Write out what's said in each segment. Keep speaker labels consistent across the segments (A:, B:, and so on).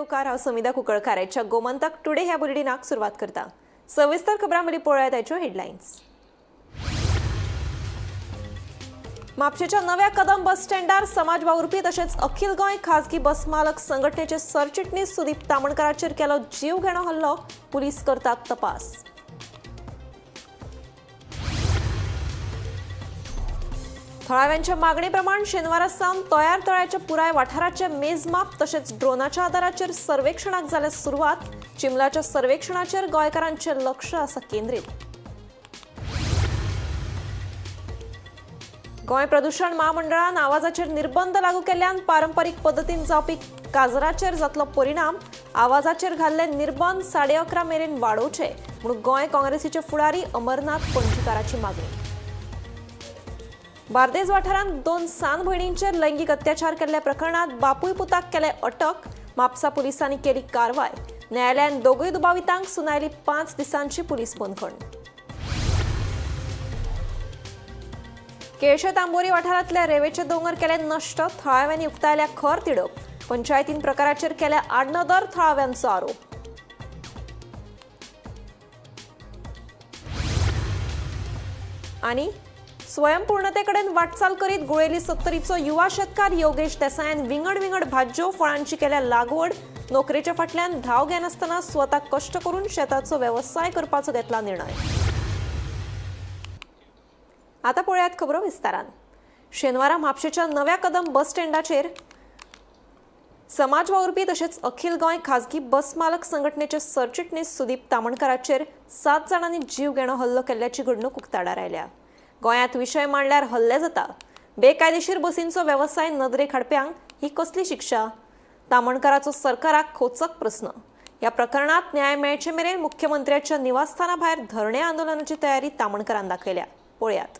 A: येवकार. हांव समिधा कुंकळकार. आयच्या गोमंतक टुडे ह्या बुलेटिनाक सुरवात करता. सविस्तर खबरां मदीं पळोवया ताच्यो हेडलायन्स. म्हापशेच्या नव्या कदम बस स्टँडार समाज वावुरपी तशेंच अखिल गोंय खाजगी बस मालक संघटनेचे सरचिटणीस सुदीप तामणकाराचेर केलो जीवघेणो हल्लो. पुलीस करतात तपास. थळाव्यांच्या मागणेप्रमाण शेनवारा सावन तयार तळ्याच्या पुराय वाठाराचे मेजमाप तशेंच ड्रोनाच्या आदाराचेर सर्वेक्षणाक जाल्या सुरवात. चिमलाच्या सर्वेक्षणाचेर गोंयकारांचें लक्ष आसा केंद्रीत. गोंय प्रदूषण महामंडळान आवाजाचेर निर्बंध लागू केल्ल्यान पारंपरीक पद्दतीन जावपी काजराचेर जातलो परिणाम. आवाजाचेर घाल्ले निर्बंध 11:30 मेरेन वाडोवचे म्हूण गोंय काँग्रेसीचे फुडारी अमरनाथ पणजीकाराची मागणी. बार्देज वाठारांत दोन सान भयणींचेर लैंगीक अत्याचार केल्ल्या प्रकरणात बापूय पुताक केले अटक. म्हापसा पुलिसांनी केली कारवाय. न्यायालयान दोगूय दुबावितांक सुनायली 5 दिसांची पुलीस बंदखण. केळशे तांबोरी वाठारांतल्या रेवेचे दोंगर केले नश्ट. थळाव्यांनी उक्तायल्या खर तिडक. पंचायतीन प्रकाराचेर केल्या आडनदर थळाव्यांचो आरोप. आनी स्वयंपूर्णतेकडेन वाटचाल करीत गुळेली सत्तरीचो युवा शेतकार योगेश देसायान विंगड विंगड भाजयो फळांची केल्या लागवड. नोकरेच्या फाटल्यान धांव घेनासतना स्वता कश्ट करून शेताचो वेवसाय करपाचो घेतला निर्णय. आता पळयात खबरो विस्तारान. शेनवारा म्हापशेच्या नव्या कदम बस स्टँडाचेर समाज वावुरपी तशेंच अखिल गोंय खाजगी बस मालक संघटनेचे सरचिटणीस सुदीप तामणकाराचेर 7 जाणांनी जीवघेणो हल्लो केल्ल्याची घडणूक उक्ताडार आयल्या. गोंयांत विशय मांडल्यार हल्ले जाता. बेकायदेशीर बसींचो वेवसाय नदरेक हाडप्यांक ही कसली शिक्षा? तामणकाराचो सरकाराक खोचक प्रस्न. ह्या प्रकरणात न्याय मेळचे मेरेन मुख्यमंत्र्याच्या निवासस्थाना भायर धरणे आंदोलनाची तयारी तामणकारान दाखयल्या. पळयात.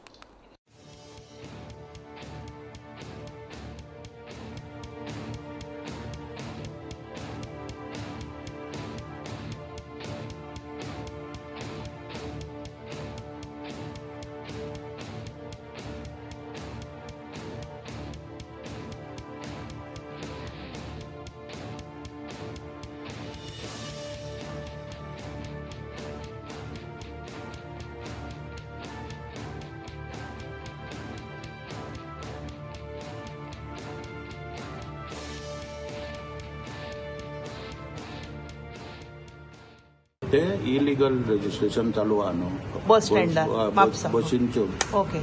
B: ते इलिगल रजिस्ट्रेशन चालू आहा न्हू
C: बस स्टँडार, म्हापसा.
B: बशींच्यो.
C: ओके.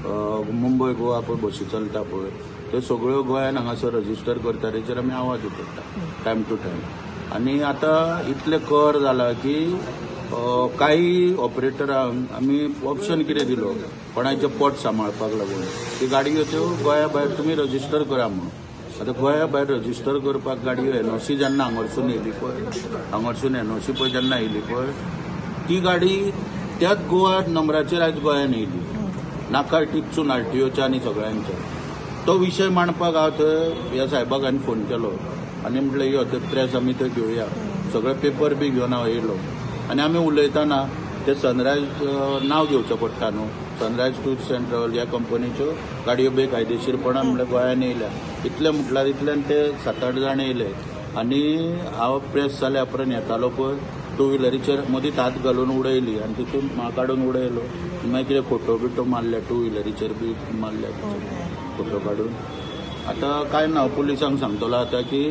B: मुंबय गोवा पळय बशी चलता पळय त्यो सगळ्यो गोंयान हांगासर रजिस्टर करता. तेचेर आमी आवाज उठयता टायम टू टायम. आनी आतां इतले कर जाला की काही ऑपरेटरांक आमी ऑप्शन कितें दिलो कोणाचें पोट सांबाळपाक लागून की गाडयो त्यो गोंया भायर तुमी रजिस्टर करा म्हणून. आतां गोंया भायर रजिस्टर करपाक गाडयो एनओसी जेन्ना हांगारसून येयली पळय, हांगारसून एनओसी पळय जेन्ना येयली पळय ती गाडी त्याच गोवा नंबराचेर आयज गोंयान येयली. नाकार टिपसून आरटीओच्या आनी सगळ्यांच्या तो विशय मांडपाक हांव थंय ह्या साहेबाक हांवें फोन केलो आनी म्हटलें यो ते प्रेस आमी थंय घेवया. सगळे पेपर बी घेवन हांव येयलो आनी आमी उलयतना ते सनरायज नांव घेवचें पडटा न्हू, सनरायज टूर्स अँड ट्रॅव्हल ह्या कंपनीच्यो गाडयो बेकायदेशीरपणान म्हणल्यार गोंयान येयल्या. इतलें म्हटल्यार इतल्यान ते 7-8 जाण येयले आनी हांव प्रेस जाल्या उपरांत येतालो पळय टू व्हिलरीचेर मदींच हात घालून उडयली आनी तितून म्हाका काडून उडयलो. मागीर कितें फोटो बिटो मारले, टू व्हिलरीचेर बी मारले फोटो काडून. आतां कांय ना, पुलिसांक सांगतलो आतां की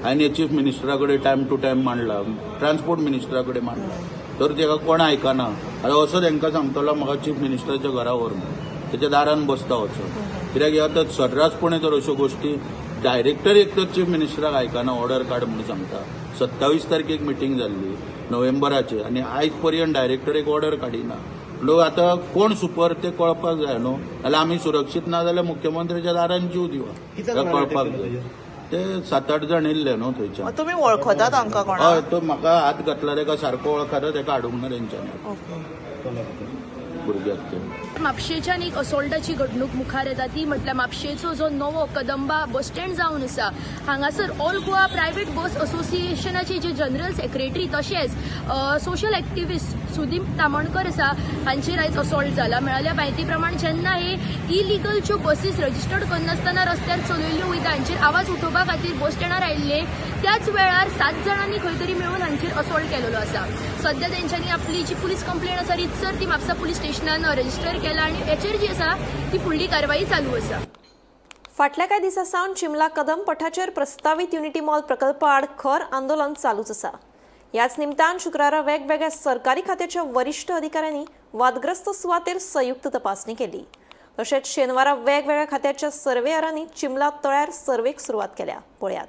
B: हांवें चीफ मिनिस्टरा कडेन टायम टू टायम मांडला, ट्रान्सपोर्ट मिनिस्टरा कडेन मांडला, तर तेका कोण आयकना. आतां असो तेंकां सांगतलो म्हाका चीफ मिनिस्टराच्या घरा व्हर म्हणून, तेच्या दारान बसता वचून. कित्याक हे आतां सर्रासपणे तर अश्यो गोश्टी डायरेक्टर एक तर चीफ मिनिस्टराक आयकना, ऑर्डर काड म्हणून सांगता. 27 तारखेक मिटींग जाल्ली नोव्हेंबराचे आनी आयज पर्यंत डायरेक्टर एक ऑर्डर काडिना. लोक आतां कोण सुपर ते कळपाक जाय न्हू, जाल्यार आमी सुरक्षीत ना जाल्यार मुख्यमंत्र्याच्या दारान जीव दिवा कळपाक जाय. ते 7-8 जाण येयल्ले न्हू थंयच्यान.
C: तुमी वळखता तांकां कोणा?
B: हय, तो म्हाका हात घातला तेका सारको वळखता, तेका हाडूंक ना तेंच्यांनी.
C: ओके.
B: भुरग्याक ते.
D: म्हापशेच्यान एक असॉल्टाची घडणूक मुखार येता ती म्हटल्यार म्हापशेचो जो नवो कदंबा बस स्टँड जावन आसा हांगासर ऑल गोवा प्रायव्हेट बस असोसिएशनाचे जे जनरल सेक्रेटरी तशेंच सोशल एक्टिविस्ट सुदीप तामणकर आसा हांचेर आयज असॉल्ट जाला. मेळिल्ल्या म्हायती प्रमाण जेन्ना हे इलिगलच्यो बसीस रजिस्टर्ड करनासतना रस्त्यार चलयल्ल्यो वयता हांचेर आवाज उठोवपा खातीर बस स्टँडार आयिल्ले त्याच वेळार 7 जाणांनी खंय तरी मेळून हांचेर असॉल्ट केलेलो आसा. सध्या तेंच्यांनी आपली जी पुलीस कंप्लेन आसा रितसर ती म्हापसा पुलीस स्टेशनान रजिस्टर केला आनी हेचेर जी आसा ती फुडली कारवाई चालू आसा.
A: फाटल्या कांय दिसां सावन चिमला कदम पठाचेर प्रस्तावीत युनिटी मॉल प्रकल्पा आड खर आंदोलन चालूच आसा. ह्याच निमतान शुक्रारा वेगवेगळ्या सरकारी खात्याच्या वरिश्ठ अधिकाऱ्यांनी वादग्रस्त सुवातेर संयुक्त तपासणी केली. तशेंच शेनवारा वेगवेगळ्या खात्याच्या सर्वेयरांनी चिमला तळ्यार सर्वेक सुरवात केल्या. पळयात.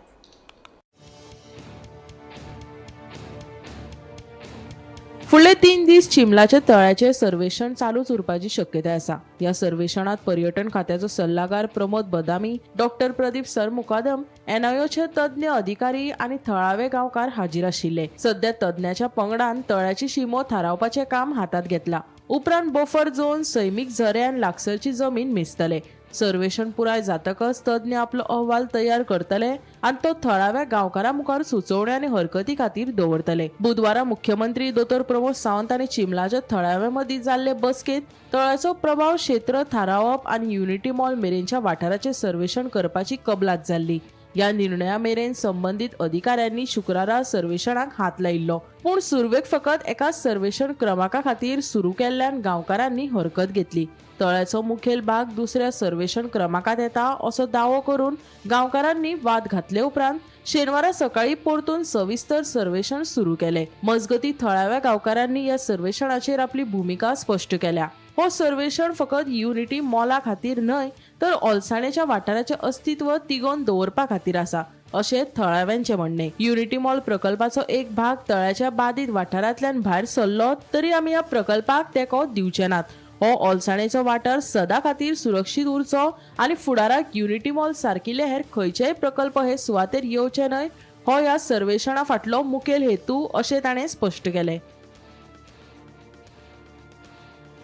E: फुडले 3 दीस चिमलाच्या तळ्याचें सर्वेक्षण चालूच उरपाची शक्यताय आसा. ह्या सर्वेक्षणांत पर्यटन खात्याचो सल्लागार प्रमोद बदामी, डॉक्टर प्रदीप सरमुकादम, एनआयओचे तज्ञ अधिकारी आनी थळावे गांवकार हाजीर आशिल्ले. सध्या तज्ञाच्या पंगडान तळ्याची शिमो थारावपाचें काम हातांत घेतलां. उपरांत बफर झोन, सैमीक झरे आनी लागसरची जमीन मेजतले. सर्वेक्षण पुराय जातकच तज्ञ आपलो अहवाल तयार करतले आनी तो थळाव्या गांवकारां मुखार सुचोवण्यो आनी हरकती खातीर दवरतले. बुधवारा मुख्यमंत्री दोतोर प्रमोद सावंत आनी चिमलाच्या थळाव्या मदीं जाल्ले बसकेंत तळ्याचो प्रभाव क्षेत्र थारावप आनी युनिटी मॉल मेरेनच्या वाठाराचें सर्वेक्षण करपाची कबलात जाल्ली. ह्या निर्णया मेरेन संबंदीत अधिकाऱ्यांनी शुक्रारा सर्वेक्षणाक हात लायिल्लो. पूण सुरवेक फकत एका सर्वेक्षण क्रमांका खातीर सुरू केल्ल्यान गांवकारांनी हरकत घेतली. तळ्याचो मुखेल भाग दुसऱ्या सर्वेक्षण क्रमांकात येता असो दावो करून गांवकारांनी वाद घातले उपरांत शेनवारा सकाळी परतून सविस्तर सर्वेक्षण सुरू केले. मजगती थळाव्या गांवकारांनी ह्या सर्वेक्षणाचेर आपली भुमिका स्पश्ट केल्या. हो सर्वेक्षण फकत युनिटी मॉला खातीर न्हय तर ओलसाणेच्या वाठाराचें अस्तित्व तिगोवन दवरपा खातीर आसा अशें थळाव्यांचें म्हणणें. युनिटी मॉल प्रकल्पाचो एक भाग तळ्याच्या बादीत वाठारांतल्यान भायर सरलो तरी आमी ह्या प्रकल्पाक तेंको दिवचे नात. हो ओलसाणेचो वाठार सदा खातीर सुरक्षीत उरचो आनी फुडाराक युनिटी मॉल सारकिल्ले हेर खंयचेय प्रकल्प हे सुवातेर येवचे न्हय हो ह्या सर्वेक्षणा फाटलो मुखेल हेतू अशें ताणें स्पश्ट केलें.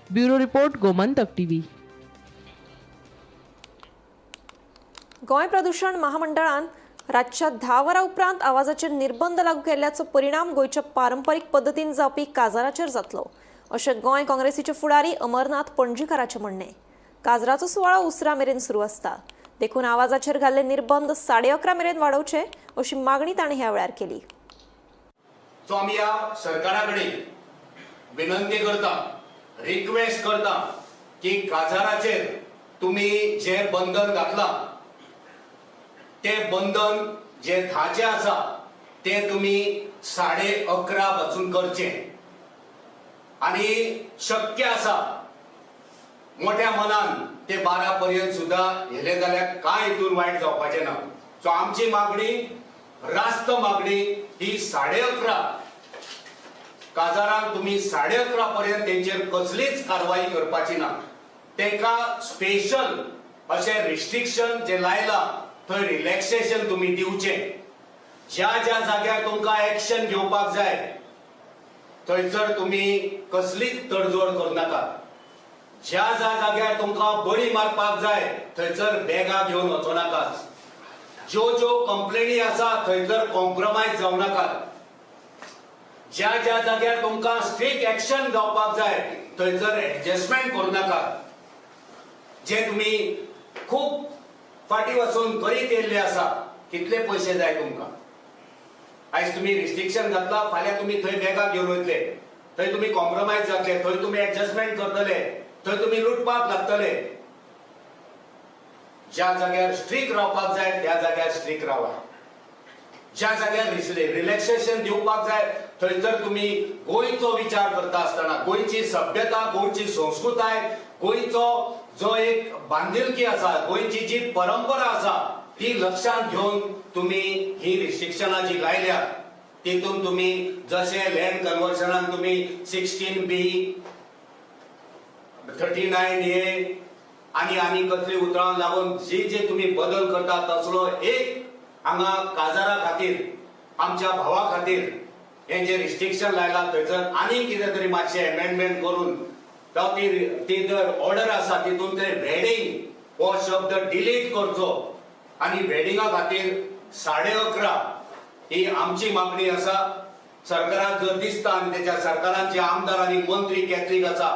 E: Bureau report, Gomantak TV.
A: Goa प्रदूषण महामंडळान रातच्या 10 वरां उपरांत आवाजाचेर निर्बंध लागू केल्ल्याचो परिणाम गोंयच्या पारंपरीक पद्दतीन जावपी काजाराचेर जातलो अशें गोंय काँग्रेसीचे फुडारी अमरनाथ पणजीकाराचें म्हणणें. काजराचो सुवाळो उसरां मेरेन सुरू आसता देखून आवाजाचेर घाल्ले निर्बंध 11:30 मेरेन वाडोवचे अशी मागणी ताणें ह्या वेळार केली.
F: सो आमी ह्या सरकारा कडेन विनंती करता, रिक्वेस्ट करता की काजाराचेर तुमी जे बंधन घातलां ते बंधन जे 10चें आसा ते तुमी 11:30 पासून करचें आनी शक्य आसा मोठ्या मनान ते 12 पर्यंत सुद्दां हेले जाल्यार कांय हितून वायट जावपाचें ना. सो आमची मागणी, रास्त मागणी ही 11:30 काजारांक तुमी 11:30 पर्यंत तेंचेर कसलीच कारवाई करपाची ना. तेका स्पेशल अशें रिस्ट्रिक्शन जे लायलां थंय रिलॅक्सेशन तुमी दिवचें. ज्या ज्या जाग्यार तुमकां एक्शन घेवपाक जाय थंयसर तुमी कसलीच तडजोड करनाकात. ज्या ज्या जाग्यार तुमकां बडी मारपाक जाय थंयसर बॅगां घेवन वचोनाकात. ज्यो ज्यो कंप्लेनी आसा थंयसर कॉम्प्रोमायज जावं नाकात. ज्या ज्या जाग्यार तुमकां स्ट्रीक एक्शन जावपाक जाय थंयसर एडजस्टमेंट करूं नाकात. जे तुमी खूब फाटीं वचून करीत येयल्ले आसा, कितले पयशे जाय तुमकां? आयज तुमी रिस्ट्रिक्शन घातला, फाल्यां तुमी थंय बॅगां घेवन वयतले, थंय तुमी कॉम्प्रोमायज जातले, थंय तुमी एडजस्टमेंट करतले, थंय तुमी लुटपाक लागतले. ज्या जाग्यार स्ट्रीक रावपाक जाय त्या जाग्यार स्ट्रीक रावा. ज्या जाग्यार रिलॅक्सेशन दिवपाक जाय थंयसर तुमी गोंयचो विचार करता आसतना गोंयची सभ्यता, गोंयची संस्कृताय, गोंयचो जो एक बांदिलकी आसा, गोंयची जी परंपरा आसा ती लक्षांत घेवन तुमी ही रिस्ट्रिक्शनां जी लायल्या तितून तुमी जशें लँड कन्वर्शनान तुमी 16B, 39A आनी आनी कसली उतरां लागून जी जे तुमी बदल करता तसलो एक हांगा काजारा खातीर, आमच्या भावा खातीर हे जे रिस्ट्रिक्शन लायला थंयसर आनी कितें तरी मातशें एमेंडमेंट करून जावं ती ती जर ऑर्डर आसा तितून ते वेडिंग हो शब्द डिलीट करचो आनी वेडिंगा खातीर 11:30 ही आमची मागणी आसा. सरकाराक जर दिसता आनी तेच्या सरकारान जे आमदार आनी मंत्री कॅथलीक आसा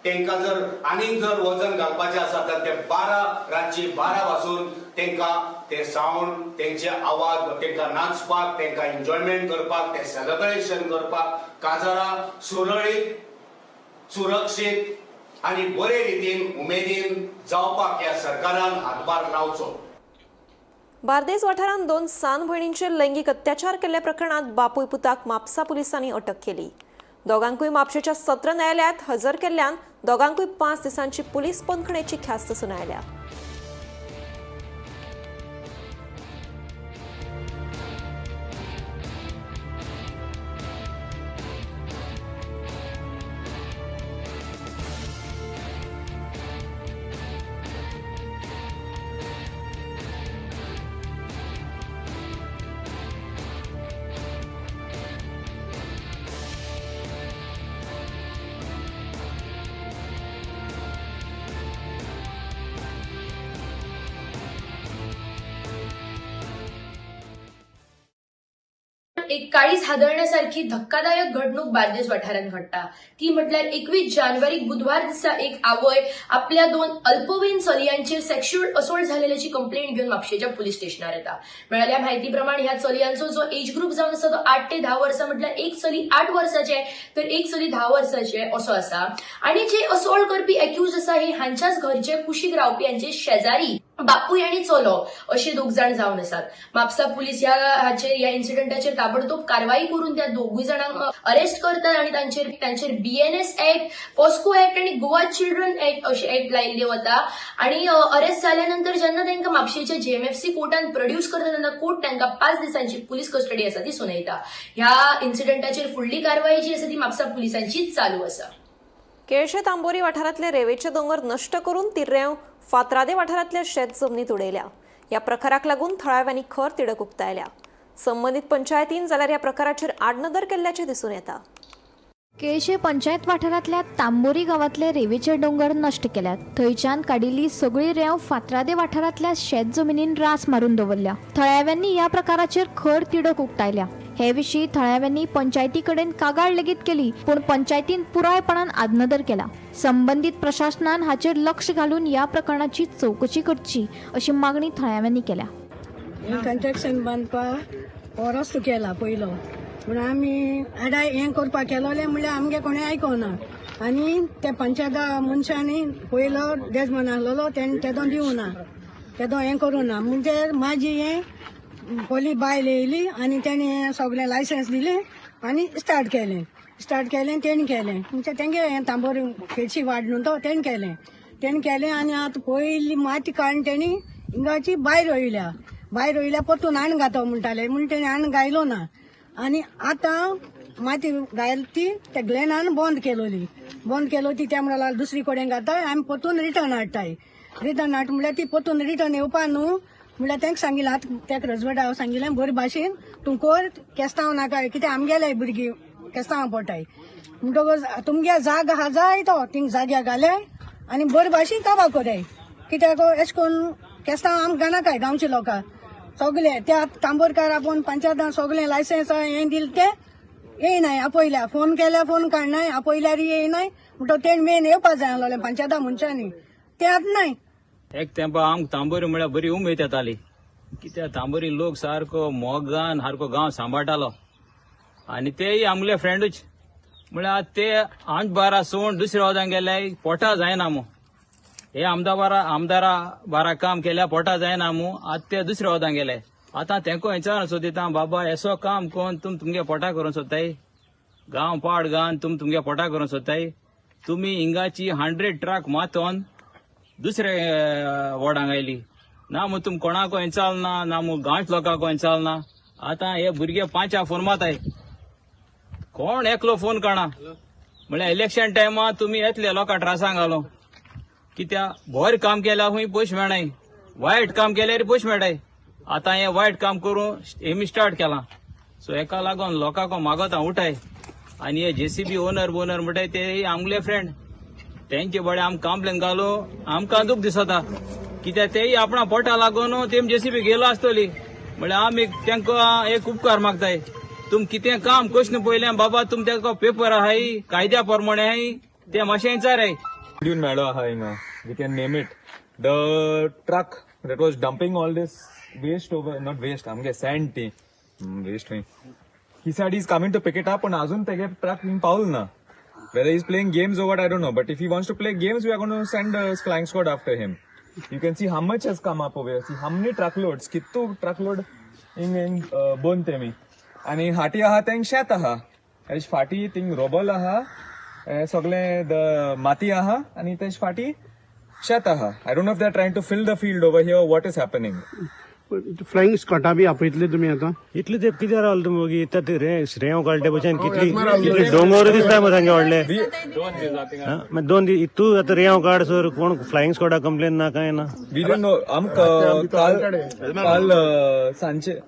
F: तेंकां जर आनीक जर वजन घालपाचें आसा तर ते 12 रातची 12 पासून तेंकां ते सावंड, तेंचे आवाज, तेंकां नाचपाक, तेंकां एन्जॉयमेंट करपाक, ते सेलिब्रेशन करपाक काजारां सुरळीत, सुरक्षीत आनी बरे रितीन उमेदीन जावपाक ह्या सरकारान हातभार लावचो.
A: बार्देस वाठारांत 2 सान भयणींचेर लैंगीक अत्याचार केल्ल्या प्रकरणात बापूय पुताक म्हापसा पुलिसांनी अटक केली. दोगांकूय म्हापशेच्या सत्र न्यायालयात हजर केल्ल्यान दोगांकूय 5 दिसांची पुलीस बंदखणेची ख्यास्त सुनायल्या.
D: एक काळीज हादळण्यासारखी धक्कादायक घडणूक बार्देस वाठारांत घडटा. ती म्हटल्यार 21 जानेवारीक बुधवार दिसा एक आवय आपल्या 2 अल्पवयीन चलयांचेर सेक्शुअल असोल्ट झालेल्याची कंप्लेंट घेवन म्हापशेच्या पुलीस स्टेशनार येता. मेळिल्ल्या म्हायती प्रमाण ह्या चलयांचो जो एज ग्रुप जावन आसा तो 8 ते 10 वर्सां, म्हटल्यार एक चली 8 वर्साचे तर एक चली 10 वर्साचे असो आसा. आणि जे असोल्ट करपी एक्यूज आसा हे हांच्याच घरचे कुशीक रावपी हांचे शेजारी बापूय आनी चलो अशे दोग जाण जावन आसात. म्हापसा पुलीस ह्या इन्सिडंटाचेर ताबडतोब कारवाई करून त्या दोगूय जाणांक अरेस्ट करतात आनी तांचेर बीएनएस ऍक्ट, पॉस्को ऍक्ट आनी गोवा चिल्ड्रन ऍक्ट अशे ऍक्ट लायिल्ले वता. आनी अरेस्ट जाल्या नंतर जेन्ना तांकां म्हापशेच्या जेएमएफसी कोर्टान प्रोड्यूस करता तेन्ना कोर्ट तांकां 5 दिसांची पुलीस कस्टडी आसा ती सुनायता. ह्या इन्सिडंटाचेर फुडली कारवाई जी आसा ती म्हापसा पुलिसांचीच चालू आसा.
A: केळशे तांबोरी वाठारांतले रेवेचे दोंगर नश्ट करून ती रेंव फातरादे वाठारांतल्या शेत जमनीत उडयल्या. ह्या प्रकाराक लागून थळाव्यांनी खर तिडक उक्तायल्या. संबंदीत पंचायतीन जाल्यार ह्या प्रकाराचेर आडनदर केल्ल्याचें दिसून येता.
G: केळशे पंचायत वाठारांतल्या तांबोरी गांवांतले रेवेचे दोंगर नश्ट केल्यात. थंयच्यान काडिल्ली सगळी रेंव फातरादे वाठारांतल्या शेत जमिनीन रास मारून दवरल्या. थळाव्यांनी ह्या प्रकाराचेर खर तिडक उक्तायल्या. हे विशीं थळाव्यांनी पंचायती कडेन कागाळ लेगीत केली, पूण पंचायतीन पुरायपणान आडनदर केला. संबंदीत प्रशासनान हाचेर लक्ष घालून ह्या प्रकरणाची चवकशी करची अशी मागणी थळाव्यांनी केल्या.
H: हें कंस्ट्रक्शन बांदपाक हो रस्तो केला पयलो, पूण आमी आडाय हें करपाक केलोलें म्हणल्यार आमगे कोणें आयकोना. आनी ते पंचायता मनशांनी पयलो डेजमन आसलेलो तेणें तेदो दिवना, तेदो हें करूं ना. म्हणजे म्हाजी हें पयली बायल येयली आनी तेणें सगळें लायसन्स दिलें आनी स्टार्ट केलें. स्टार्ट केलें तेणें केलें म्हणजे तेंगे हें तांबोरी केळशी वाड न्हू तो तेणें केलें, तेणें केलें. आनी आतां पयली माती काडून तेणी हिंगाची भायर रोयल्या, भायर रोयल्या परतून आण घातो म्हणटाले, म्हूण तेणें आण घायलो ना. आनी आतां माती घायली ती त्या ग्लॅनान बंद केलोली, बंद केलो ती त्या म्हणल्यार दुसरी कडेन घाताय आमी परतून रिटर्न हाडटाय. रिटर्न हाड म्हणल्यार ती परतून रिटर्न येवपा न्हू म्हणल्यार तांकां सांगिल्लें, आतां तेका रजवटा सांगिल्लें बरे भाशेन तूं कर, केस्तांव नाका, कित्याक आमगेले भुरगीं केस्तांव पडटाय. म्हणटकच तुमगे जाग आहा जाय तो थिंग जाग्या घाले आनी बरे भाशेन काबार कराय, कित्याक एशें करून केस्तांव आमकां नाकाय. गांवचे लोकां सगळे त्या तांबोरकार आपोवन पंचायतान सगळें लायसन्स हें दिलें तें येयनाय, आपयल्या फोन केल्यार फोन काडनाय, आपयल्यार येयनाय. म्हणटकच तेणें मेन येवपा जाय आसलें पंचायता मनशांनी, तें आतां नाय.
I: एक तेंपा आमकां तांबोरी म्हळ्यार बरी उमेद येताली, कित्याक तांबोरी लोक सारको मोगान सारको गांव सांबाळटालो आनी तेय आमगेले फ्रेंडूच. म्हळ्यार ते आमचे बारा सोड दुसऱ्या वदान गेले पोटा जायना मू, हे आमदारा बारा काम केल्या पोटा जायना मू, आतां ते दुसऱ्या वदान गेले. आतां तेंको विचारून सोदिता, बाबा येसो काम कोण तुम तुमगे पोटा करूंक सोदताय, गांव पाड गांव तुम तुमगे पोटा करूंक सोदताय, तुमी हिंगाची 100 ट्रक मातोन दुसरे वॉर्डांक आयली ना मू, तुम कोणाक चालना ना मू, गांवच लोकांक चालना. आतां हे भुरगे 5 फोन माताय, कोण एकलो फोन काडना. म्हळ्यार इलेक्शन टायमा तुमी येतले लोकां त्रासांक घालो, कित्याक बरें काम केल्यार खूंय पयशे मेळनाय, वायट काम केल्यार पयशे मेळटाय. आतां हें वायट काम करून हेमी स्टार्ट केलां. सो हेका लागून लोकांक मागोता उठाय. आनी हे जेसीबी ओनर बोनर म्हणटाय ते आमगेले फ्रेंड, तेंचे बडे आमकां कंप्लेन घालू आमकां दूख दिसता कित्याक तेय आपणा पोटा लागून तेम जेसीबी गेलो आसतली. म्हणल्यार आमी तांकां एक उपकार मागताय, तुम कितें काम कशें पयलें बाबा, तुम तांकां पेपर आहाय कायद्या प्रमाणे आहाय ते मातशें विचाराय.
J: ड्यून मेळो आहा हिंगा, we can name it. The truck that was dumping all this waste over, not waste, आमगे सँड ती वेस्ट खंय. He said he's coming to pick it up, पण अजून तेगे ट्रक हिंग पावल ना. Whether he's playing games or what, I don't know. But if he wants to play games, we are going to send a flying squad after him. You can see how much has come up over here. See how many truckloads, कितू truckload हिंग हिंग bone तेमी. आनी हाटी आहा Teng शेत आहा, has फाटी thing रोबल आहा, हे सगळे the माती आहा आनी तेज फाटी शेत आहा. I don't know if they are trying to fill the field over here, what is happening.
K: Flying स्कॉटा बी आपयतले तुमी आतां?
L: इतले तेप कित्याक रावले तुमी वगी? इतले ते रेंव काडले भशेन कितली कितले दोंगर दिसता मरे सामके व्हडले. मागीर 2 दीस तूं आतां रेंव काड सर, कोण फ्लायिंग स्कॉडा कंप्लेन ना कांय ना.
J: We don't know. आमकां काल काल सांजचे,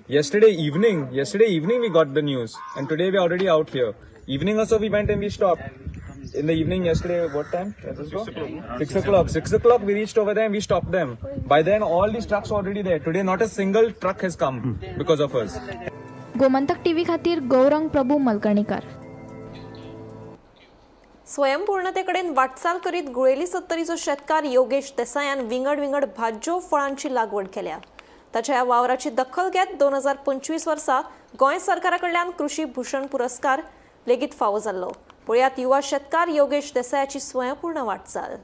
J: yesterday evening we got the news and today we already out here. Evening also we went and we stopped in the evening yesterday. What time? 6 o'clock. 6 o'clock we reached over there and we stopped them. By then all these trucks were already there. Today not a single truck has come because of us.
G: Gomantak TV खातीर गौरंग प्रभू मलकणीकर.
A: स्वयंपूर्णतेकडेन वाटचाल करीत गुळेली सत्तरीचो शेतकार योगेश देसायान विंगड विंगड भाज्यो फळांची लागवड केल्या. ताच्या ह्या वावराची दखल घेत 2025 वर्सा गोंय सरकारा कडल्यान कृषी भूषण पुरस्कार लेगीत फावो जाल्लो. पळयात युवा शेतकार योगेश देसायाची स्वयंपूर्ण वाटचाल.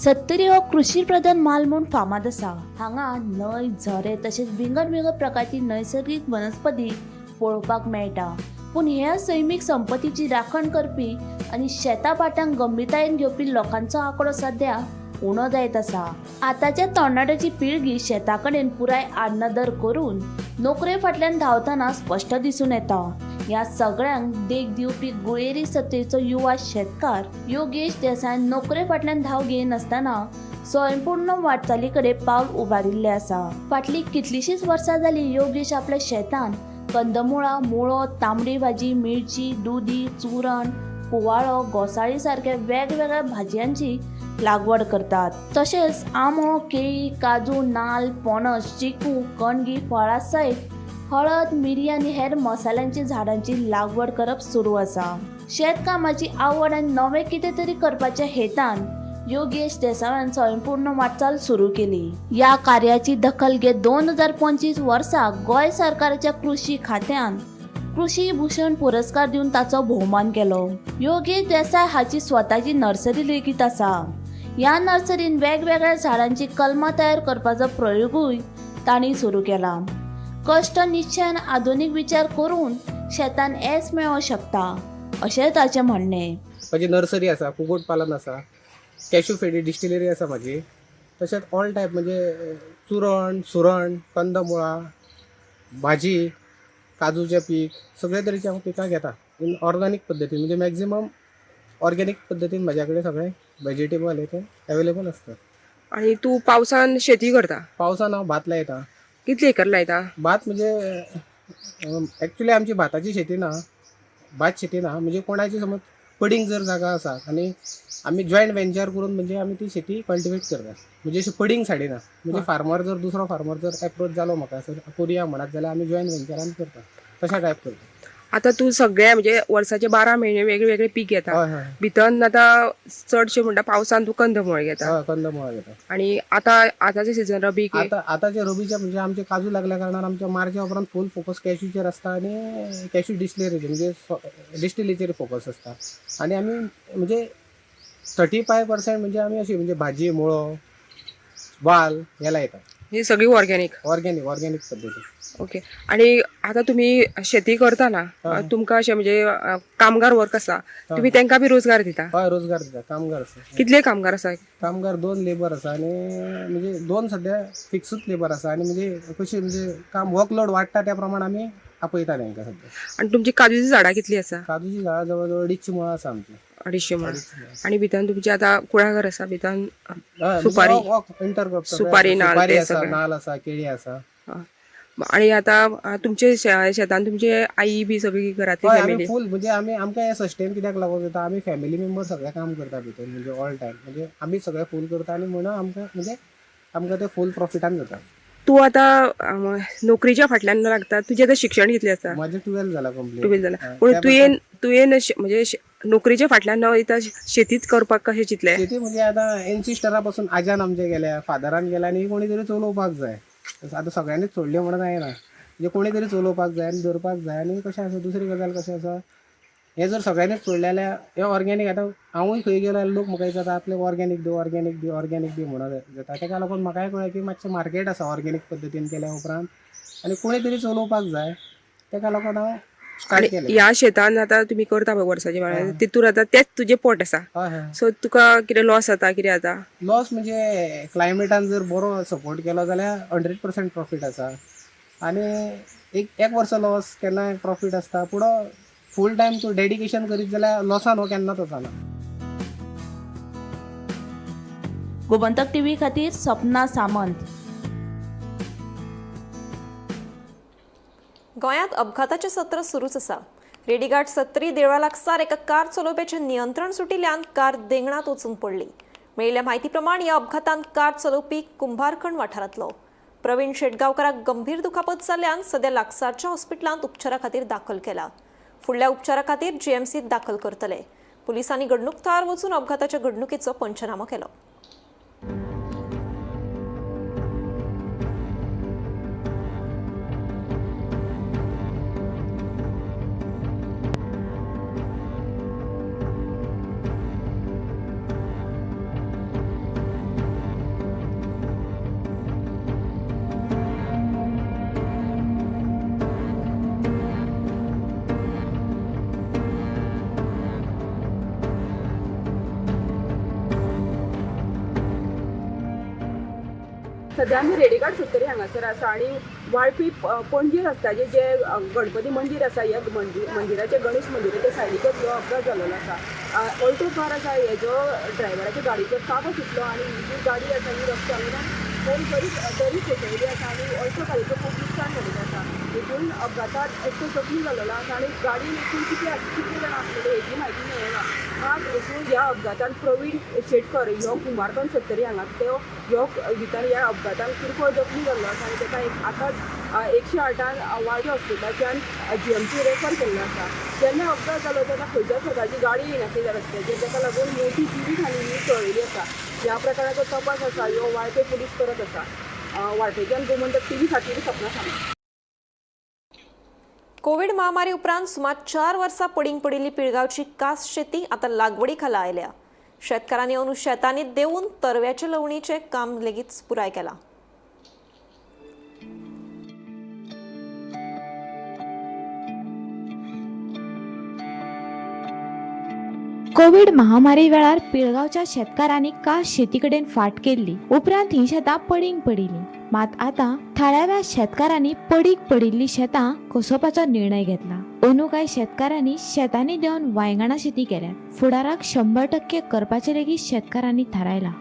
M: सत्तरी हो कृषी प्रधान म्हाल म्हूण फामाद आसा. हांगा न्हंय, झरे तशेंच विंगड विंगड प्रकारची नैसर्गीक वनस्पती पळोवपाक मेळटा. पूण ह्या सैमीक संपत्तीची राखण करपी आनी शेतां भाटांक गंभीरतायेन घेवपी लोकांचो आंकडो सद्या उणो जायत आसा. आतांच्या तरणाट्याची पिळगी शेता कडेन पुराय आडनदर करून नोकरे फाटल्यान धांवतना स्पश्ट दिसून येता. ह्या सगळ्यांक देख दिवपी गुळेरी सत्तरीचो युवा शेतकार योगेश देसायान नोकरे फाटल्यान धांव घेयनासतना स्वयंपूर्ण वाटचाली कडेन पावल उबारिल्लें आसा. फाटलीं कितलींशींच वर्सां जालीं योगेश आपल्या शेतांत कंदमुळां, मुळो, तांबडी भाजी, मिरची, दुदी, चुरण, कुवाळो, घोसाळी सारक्या वेगवेगळ्या भाजयांची लागवड करतात. तशेंच आंबो, केळी, काजू, नाल्ल, पणस, चिकू, कणगी, फळां सयत हळद, मिरी आनी हेर मसाल्यांची झाडांची लागवड करप सुरू आसा. शेतकामाची आवड आनी नवें कितें तरी करपाच्या हेतान योगेश देसायान स्वयंपूर्ण वाटचाल सुरू केली. ह्या कार्याची दखल घेत 2025 वर्सा गोंय सरकाराच्या कृषी खात्यान कृषी भूषण पुरस्कार दिवन ताचो भोवमान केलो. योगेश देसाय हाची स्वताची नर्सरी लेगीत आसा. ह्या नर्सरीन वेगवेगळ्या झाडांची कलमां तयार करपाचो प्रयोगूय तांणी सुरू केला. कश्ट, निश्चय आनी आधुनीक विचार करून शेतान येस मेळोवंक शकता अशें ताचें म्हणणें.
N: म्हाजी नर्सरी आसा, कुकूट पालन आसा, कॅशू फेणी डिस्टिलरी आसा म्हाजी. तशेंच ऑल टायप म्हणजे चुरण, सुरण, कंदमुळां, भाजी, काजूचें पीक, सगळे तरेची हांव पिकां घेता इन ऑर्गॅनीक पद्दतीन. म्हणजे मॅक्झिमम ऑर्गॅनीक पद्दतीन म्हाज्या कडेन सगळें वेजिटेबल हे ते अवेलेबल आसता.
O: आणि तू पावसान शेती करता?
N: पावसान हांव भात लायता.
O: कितले एकर लायता?
N: भात म्हणजे एक्चुली आमची भाताची शेती ना, भात शेती ना. म्हणजे कोणाची समज पडींग जर जागा आसा आनी आमी जॉयंट वेंचर करून म्हणजे आमी ती शेती कल्टिवेट करता. म्हणजे अशी पडींग साडिना. म्हणजे फार्मर जर दुसरो फार्मर जर एप्रोच जालो म्हाका सर करुया म्हणत जाल्यार आमी जॉयंट वेंचरान करता, तशा टायप करता.
O: आता तू सगळे म्हणजे वर्साचे 12 म्हयने वेगळे वेगळे पीक घेता.
N: हय हय
O: भितर आतां चडशे म्हणटा पावसान तूं कंदमुळ घेता.
N: हय, कंदमुळां घेता.
O: आणि आता आताचे सीझन रबी?
N: आतां आतांचे रबीचे म्हणजे आमचे काजू लागल्या कारणान आमच्या मार्चा उपरांत फूल फोकस कॅशूचेर आसता आनी कॅशू डिस्टिलरीचेर, म्हणजे डिस्टिलरीचेर फोकस आसता. आनी आमी म्हणजे 35% म्हणजे आमी अशी म्हणजे भाजी, मुळो, वाल हे लायता.
O: ही सगळी ऑर्गॅनिक?
N: ऑर्गॅनिक, ऑर्गॅनिक पद्दतीन.
O: ओके, आणि आता तुम्ही शेती करताना तुमकां अशें म्हणजे कामगार वर्क आसा, तुम्ही तांकां बी रोजगार दिता?
N: हय, रोजगार दिता. कामगार आसा.
O: कितले कामगार आसा?
N: कामगार दोन लेबर आसा आनी म्हणजे दोन सद्या फिक्सूच लेबर आसा. आनी म्हणजे कशी म्हणजे काम वर्कलोड वाडटा त्या प्रमाण आमी आपयता तांकां सद्या.
O: आणि तुमची काजूची झाडां कितली आसा?
N: काजूची झाडां जवळ जवळ 250 मुळां आसा आमची.
O: 250 मुळां. आणि भितर तुमची आता कुळागर आसा भितर?
N: हय.
O: सुपारी.
N: इंटरक्रॉप.
O: सुपारी, नाल्ल
N: सुपारी
O: ते
N: आसा.
O: सगळें.
N: नाल्ल आसा, केळी आसा.
O: आणि आतां तुमचे शेतान तुमचे आई बी सगळी घरातली
N: हय, आमी
O: फॅमिली
N: फूल म्हणजे आमी आमकां हें सस्टेन कित्याक लागून जाता, आमी फॅमिली मेंबर सगळे काम करता भितर, म्हणजे ऑल टायम, म्हणजे आमी सगळे फूल करता आनी म्हणून आमकां म्हणजे आमकां ते फूल प्रॉफिटान जाता.
O: तूं आतां नोकरीच्या फाटल्यान लागता, तुजें आतां शिक्षण कितलें आसा?
N: म्हाजें 12 जाला कंप्लीट.
O: 12 जाला, पूण तुवें तुवें म्हणजे नोकरीच्या फाटल्यान न वयता शेतीच करपाक कशें चिंतलें?
N: शेती म्हणजे आतां एन्सिस्टरा पासून आज्यान आमच्या गेल्या, फादरान गेल्या आनी कोणी तरी चलोवपाक जाय. आतां सगळ्यांनीच सोडलें म्हणून जायना, म्हणजे कोणी तरी चलोवपाक जाय आनी दवरपाक जाय. आनी कशें आसा, दुसरी गजाल कशें आसा, हें जर सगळ्यांनीच सोडलें जाल्यार हें ऑर्गेनीक, आतां हांवूय खंय गेलो जाल्यार लोक म्हाका विचारता आपले ऑर्गेनीक दी, ऑर्गेनीक दी, ऑर्गेनीक दी म्हणून जाता. तेका लागून म्हाकाय कळ्ळें की मातशें मार्केट आसा ऑर्गेनीक पद्दतीन केल्या उपरांत आनी कोणी तरी चलोवपाक जाय, तेका लागून हांव स्टार्ट केलें.
O: ह्या शेतान आतां तुमी करता पळय वर्साचे वाळ, तितूर आतां तेंच तुजें पोट आसा, सो तुका कितें लॉस जाता कितें जाता?
N: लॉस म्हणजे क्लायमेटान जर बरो सपोर्ट केलो जाल्यार 100% प्रॉफीट आसा, आनी एक वर्स लॉस, केन्नाय प्रॉफीट आसता, पूण फूल टायम तूं डेडिकेशन करीत जाल्यार लॉसान हो केन्नाच वचना.
M: गोमंतक टीव्ही खातीर सपना सामंत.
A: गोंयांत अपघाताचें सत्र सुरूच आसा. रेडीघाट सत्री देवळा लागसार एका कार चलोवप्याचें नियंत्रण सुटिल्ल्यान कार देंगणांत वचून पडली. मेळिल्ल्या म्हायती प्रमाण ह्या अपघातांत कार चलोवपी कुंभारखण वाठारांतलो प्रवीण शेटगांवकाराक गंभीर दुखापत जाल्ल्यान सद्या लागसारच्या हॉस्पिटलांत उपचारा खातीर दाखल केला. फुडल्या उपचारा खातीर जीएमसीत दाखल करतले. पुलिसांनी घडणूक थळार वचून अपघाताच्या घडणुकेचो पंचनामो केलो.
O: सध्या आमी रेडीघाट सत्तरी हांगासर आसा आनी वाळपी पणजी रस्त्याचेर जे गणपती मंदीर आसा, ह्या मंदिराचे गणेश मंदिराच्या सायडीकच हो अपघात जाल्लो आसा. ऑल्टो कार आसा हेजो ड्रायव्हराच्या गाडयेचो ताबो सुटलो आनी ही जी गाडी आसा ही रस्त्या वयल्यान खोल दरी कोसळिल्ली आसा आनी ऑल्टो कारीचें खूब लुकसाण जाल्लें आसा. हितून अपघातात एकटो जखमी जाल्लो आसा आनी गाडयेन एकूण कितले जाणां आसलेले हेजी म्हायती मेळना. मात एकूण ह्या अपघातान प्रवीण शेटकर ह्यो कुंभारखण सत्तरी हांगा तो ह्यो भितर ह्या अपघातान किरकोळ जखमी जाल्लो आसा आनी ताका एक आतांच 108 वाळपय हॉस्पिटलाच्यान जीएमसी रेफर केल्लो आसा. जेन्ना अपघात जालो तेन्ना खंयच्याच प्रकारची गाडी येनासली त्या रस्त्याचेर, ताका लागून मोठी जिवीत हानी ही टळिल्ली आसा. ह्या प्रकाराचो तपास आसा ह्यो वाळपय पुलीस करत आसा. वाळपयच्यान गोमंतक टीव्ही खातीर सपना सामंत.
A: कोविड महामारी उपरांत सुमार 4 वर्सां पडींग पडिल्ली पिळगांवची कास शेती आतां लागवडी खाला आयल्या. शेतकारांनी अंदू शेतांनी देंवून तरव्याचे लवणीचें काम लेगीत पुराय केलां.
G: कोविड महामारी वेळार पिळगांवच्या शेतकारांनी कास शेती कडेन फाट केल्ली. उपरांत ही शेतां पडींग पडिल्ली. मात आतां थळाव्या शेतकारांनी पडीक पडिल्ली शेतां कसोवपाचो निर्णय घेतला. अंदू कांय शेतकारांनी शेतांनी देंवन वायंगणा शेती केल्या. फुडाराक 100% करपाचें लेगीत शेतकारांनी थारायलां.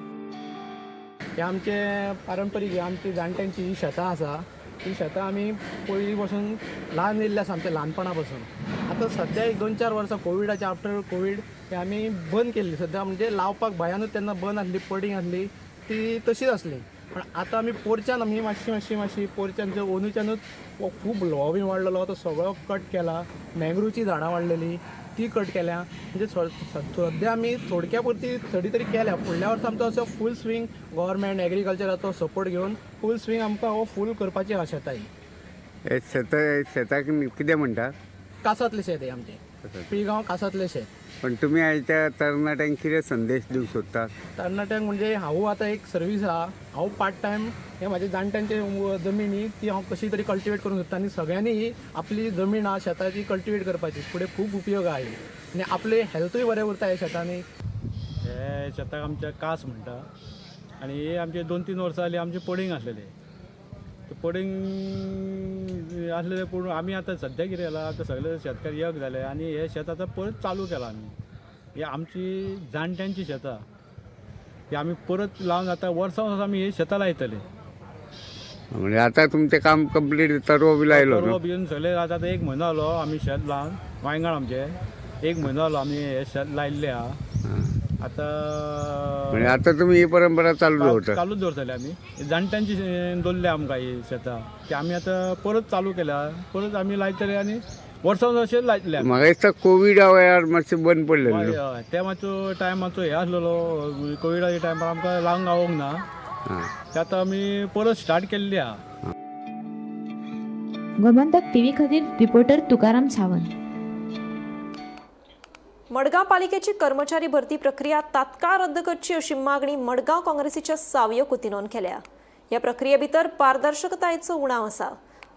N: हे आमचे पारंपरीक आमची जाणट्यांची ही शेतां आसा, ही शेतां आमी पयलीं पासून ल्हान येयल्ली आसा आमच्या ल्हानपणा पासून. आतां सद्या एक 2-4 वर्सां कोविडाच्या आफ्टर कोवीड हे आमी बंद केल्ली. सद्या म्हणजे लावपाक भंयानूच तेन्ना बंद आसली, पडींग आसली, ती तशीच आसली. पण आतां आमी पोरच्यान आमी मातशी मातशी मातशी पोरच्यान जे अंदूच्यानूच खूब ल्होंव बी वाडलेलो तो सगळो कट केला. मँग्रुवची झाडां वाडलेली ती कट केल्या. म्हणजे सद्या आमी थोडक्या पुरती थोडी तरी केल्या. फुडल्या वर्सा आमचो असो फूल स्विंग गव्हर्मेंट एग्रीकल्चराचो सपोर्ट घेवन फूल स्विंग आमकां हो फूल करपाची आहा शेतां ही.
K: शेताक कितें म्हणटा?
N: कासांतलें शेत हें आमचें, पिळगांव कासांतलें शेत.
K: पण तुमी आयच्या तरणाट्यांक कितें संदेश दिवंक सोदता?
N: तरणाट्यांक म्हणजे हांव आतां एक सर्वीस आहा, हांव पार्ट टायम हे म्हाजे जाणट्यांचे जमीन ही ती हांव कशी तरी कल्टिवेट करूंक सोदता आनी सगळ्यांनी ही आपली जमीन आहा शेताची कल्टिवेट करपाची, फुडें खूब उपयोग आहा ही आनी आपलें हेल्थूय बरें उरता ह्या शेतांनी.
I: हे शेताक आमच्या कास म्हणटा आनी हे आमचे 2-3 वर्सां जालीं आमचें पडींग आसलेलें. ते पडींग आसलेलें पूण आमी आतां सद्या कितें जालां, आतां सगळे शेतकार एक जाले आनी हे शेत आतां परत चालू केलां आमी. ही आमची जाणट्यांची शेतां ही आमी परत लावन आतां वर्सां वर्सां आमी ही शेतां लायतले.
K: म्हणजे आतां तुमचें काम कंप्लीट, तरवो बी लायलो
P: तरवो
K: न्हू?
P: बिवन सगळें आतां एक म्हयनो जालो आमी शेत लावन. वायंगण आमचें. एक म्हयनो जालो आमी हें शेत लायिल्लें आहा आतां.
K: म्हणजे आतां तुमी ही परंपरा चालू दवरता?
P: चालूच दवरतले आमी. जाणट्यांची दवरल्या आमकां ही शेतां, ती आमी आतां परत चालू केल्या. परत आमी लायतले आनी वर्सान अशें लायतले आमी.
K: म्हाका दिसता कोविडा वेळार मातशें बंद पडलें
P: हय.
K: न्हू?
P: हय, ते मातसो टायम मातसो हे आसलेलो. कोविडाच्या टायमार आमकां लावंक गावोंक ना. ते आतां आमी परत स्टार्ट केल्ली आहा.
Q: गोमंतक टीव्ही खातीर रिपोर्टर तुकाराम सावंत.
A: मडगांव पालिकेची कर्मचारी भरती प्रक्रिया तात्काळ रद्द करची अशी मागणी मडगांव काँग्रेसीच्या सावयो कुतिनोन केल्या. ह्या प्रक्रिये भितर पारदर्शकतायेचो उणाव आसा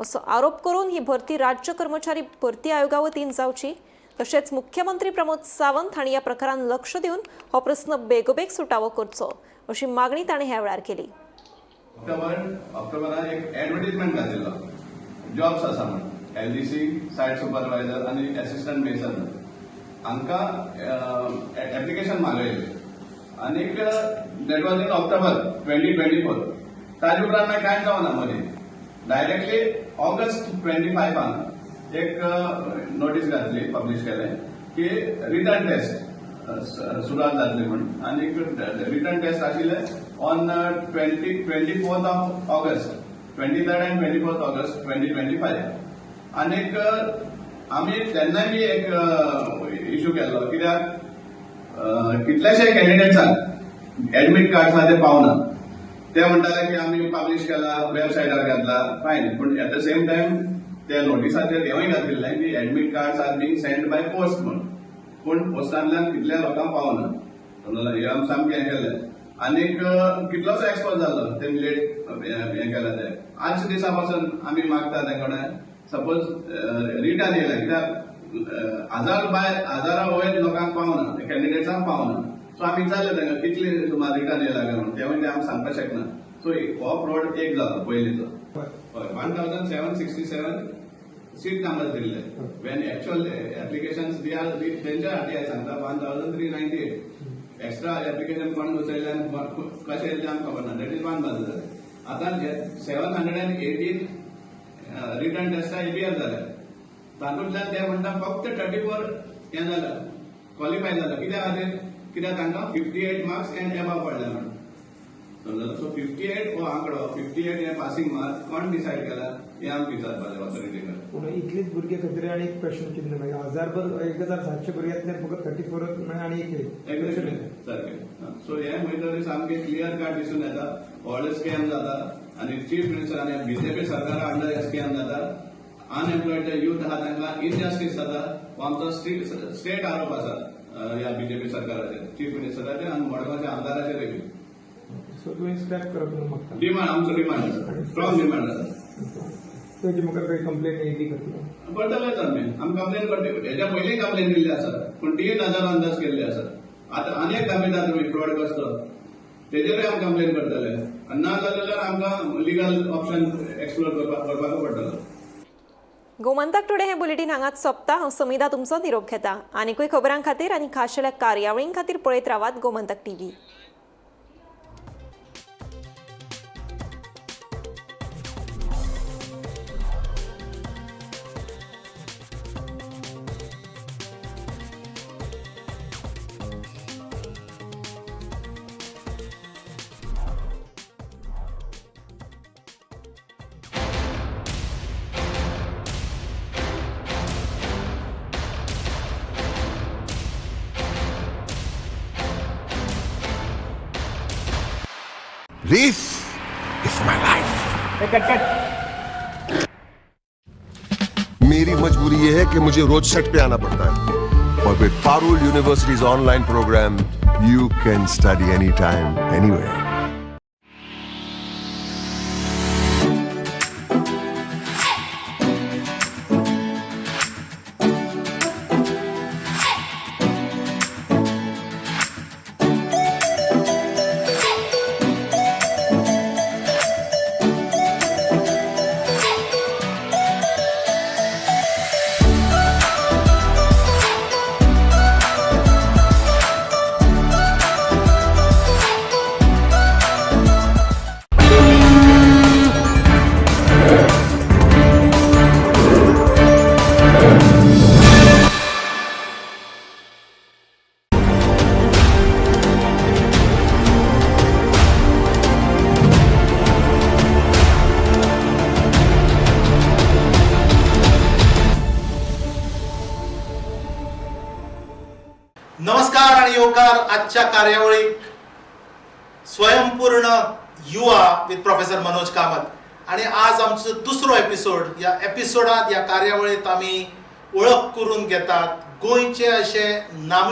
A: असो आरोप करून ही भरती राज्य कर्मचारी भरती आयोगा वतीन जावची, तशेंच मुख्यमंत्री प्रमोद सावंत हांणी ह्या प्रकारान लक्ष दिवन हो प्रस्न बेगोबेग सुटावो करचो अशी मागणी ताणें ह्या वेळार केली.
R: ऑक्टोबरान एक एडवर्टीजमेंट घातिल्लो, जॉब्स आसा म्हण, एलडीसी सायट सुपरवायझर आनी एसिस्टंट मेसन म्हण. हांकां एप्लिकेशन मागयलें आनीक that was in October 2024. ताजे उपरांत मागीर कांयच जावना. मदीं डायरेक्टली ऑगस्ट 25 एक नोटीस घातली, पब्लीश केलें की रिटन टेस्ट सुरवात जातली म्हण. आनीक रिटन टेस्ट आशिल्ले on 24th of August, 23rd and 24th August 2025. आनीक आमी तेन्नाय बी एक इशू केल्लो, कित्याक कितलेशे कॅन्डिडेट्सांक एडमीट कार्ड आसा ते पावना. ते म्हणटाले की आमी पब्लीश केला, वेबसायटार घातला. फायन, पूण एट the same time त्या नोटिसाचेर हेंवूय घातिल्लें की admit cards are being send by post म्हूण. पूण पोस्टांतल्यान कितल्या लोकांक पावना, समजलें? हें आमी सामकें हें केलें आनीक कितलोसो एक्सपोज जालो तेमी लेट हें केलें तें. आजच्या दिसा पासून आमी मागता ते कडेन, सपोज रिटर्न येयलें, कित्याक हजार बाय हजारा वयर लोकांक पावना, कॅन्डिडेट्सांक पावना. सो आमी विचारलें तांकां कितले सुमार रिटर्न येयला काय म्हणून, तेवूय ते आमी सांगपाक शकना. सो हो फ्रॉड एक जालो पयलींचो. हय, 1767 seat number दिल्ले, when actual application they are तेंच्या आरटीआय सांगता 1398. एक्स्ट्रा एप्लिकेशन कोण घुसयले आनी कशें येयलें तें आमकां खबर ना. That is one बाजू जालें. आतां 718 रिटन टेस्टा एपियर जाले, तातूंतल्यान ते म्हणटा फक्त 34 हें जालें, क्वॉलिफाय जालें. कित्या खातीर? कित्याक तांकां 58 मार्क्स एंड एबाव पडले म्हणून, समजलो? सो 58 हो आंकडो, 58 हे पासिंग मार्क कोण डिसायड केला हें आमकां विचारपाचें ऑथॉरिटी कडेन.
S: पूण इतलीच भुरगे खातीर आनी एक क्वेश्चन कितें मागीर हजार भर 1700 भुरग्यांतल्यान फकत 34 म्हळ्यार आनी एक
R: एक्झॅक्टली, सारकें. सो हें खंय तरी सामकें क्लियर कट दिसून येता, व्हडले स्कॅम जाता आनी चीफ मिनिस्टर आनी बीजेपी सरकारा अंडर हे स्कॅम जाता. अनएम्प्लॉयड जे युथ आहा तांकां इनजस्टीस जाता, हो आमचो स्ट्रेट आरोप आसा ह्या बीजेपी सरकाराचेर, चीफ मिनिस्टराचेर आनी मडगांवच्या आमदाराचेर बी.
S: सो तुवें स्क्रॅप करप म्हणून मागता?
R: डिमांड, आमचो डिमांड आसा, स्ट्रॉंग डिमांड आसा.
S: तेजी मुखार काही कंप्लेन येयली करतलो?
R: करतलेच आमी. आमी कंप्लेन करतले. हेच्या पयलीं कंप्लेन दिल्ली आसा, पूण तीय नजर अंदाज केल्ली आसा. आतां आनी एक दाखयता तुमी फ्रॉड कसलो, तेजेरूय आमी कंप्लेन करतले आनी ना जाल्यार आमकां लिगल ऑप्शन एक्सप्लोर करपाक पडटलो.
A: गोमंतक टुडे हे बुलेटीन हांगाच सोंपता. हांव समिधा तुमचो निरोप घेता. आनिकूय खबरां खातीर आनी खाशेल्या कार्यावळीं खातीर पळयत रावात Gomantak TV.
T: This is my life.
S: Cut.
T: मेरी मजबूरी ये है कि मुझे रोज सेट पे आना पड़ता है और with Parul University's online program, you can study anytime, anywhere.
U: नमस्कार आणि येवकार आजच्या कार्यावळीक स्वयंपूर्ण युवा विथ प्रोफेसर मनोज कामत. आणि आज आमचो दुसरो एपिसोड. ह्या एपिसोडात, ह्या कार्यावळीत आमी वळख करून घेतात गोंयचे अशे नामी